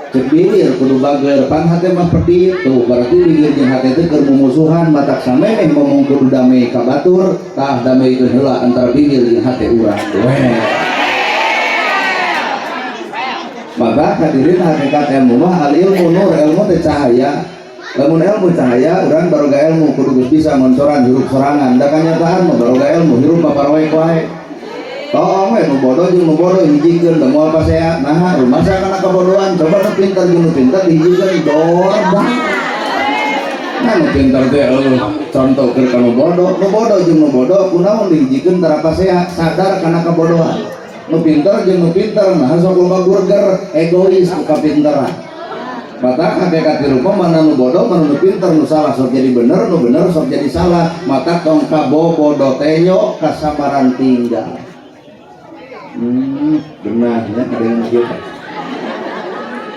Cek bibir kudu bager, pan hate mah pedit. Tuh, berarti bibir jeung hate teh keur mumusuhan. Matak samemeh ngomong kudu damai ka batur, tah dameikeun heula antara bibir jeung hate urang. Weh. Maka hadirin, hakikat ilmu mah al ilmu nur, ilmu teh cahaya. Lamun ilmu cahaya, urang baroga ilmu kudu geus bisa ngoncoran hirup sorangan. Da kanyataan mah baroga ilmu hirup paparwek wae. Toong we nu bodoh jeung nu bodoh hijikeun, da moal pasea. Naha rumasa kana kabodohan? Coba nu pintar jeung nu pintar dihijikeun, dordak. Nah, nu pintar teh eueuh contoh keur ka nu bodoh, nu bodoh jeung nu bodoh kunaon dihijikeun tara pasea, sadar kana kabodohan. Nu pintar jeung nu pintar nah sok loba burger, egois ku kapintaran. Matak hakikat hirup mah mana nu bodoh, mana nu pintar, nu salah sok jadi bener, nu bener sok jadi salah. Matak tong kabobodo tenyo kasamaran tinggal. Benar ya, ada yang gitu.